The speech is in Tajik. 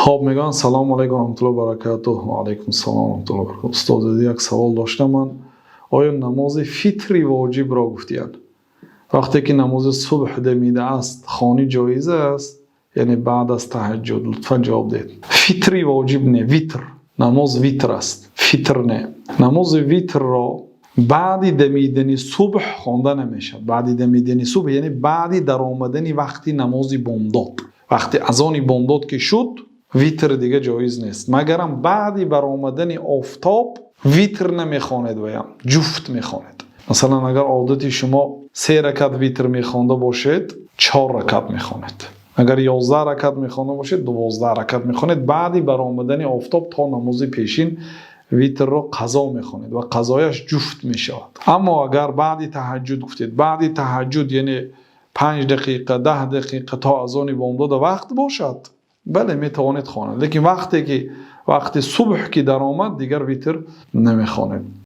Хоб, мегӯянд: «Салому алайкум раҳматуллоҳи баракатуҳ». Ва алайкум ассалом раҳматуллоҳи баракатуҳ. Устод, як савол доштам ман: оё намози фитри воҷибро гуфтиянд, вақте ки намози субҳ дамидааст, хонӣ ҷоиз аст, яъне баъд аз таҳаҷҷуд? Лутфан ҷавоб диҳед. Фитри воҷиб не, витр. Намоз витр аст, фитр не. Намози витрро баъди дамидани субҳ хонда намешавад. Баъди дамидани субҳ, яъне баъди даромадани вақти намози бомдод. Вақти азони бомдод ки шуд, витр дига ҷоиз нест, магарам баъди баромадани офтоб витр намехонед ваям ҷуфт мехонед. Масалан, агар одати шумо се ракат витр мехонда бошед, чор ракат мехонед. Агар 11 ракат мехонда бошед, 12 ракат мехонед. Баъди баромадани офтоб то намози пешин витрро қазо мехонед ва қазояш ҷуфт мешавад. Аммо агар баъди таҳаҷҷуд гуфтед, баъди таҳаҷҷуд, яъне 5 дақиқа, 10 дақиқа то азони бомдода вақт бошад, бале, метавонед хонед. Лекин вақте ки вақти субҳ ки даромад, дигар витр намехонед.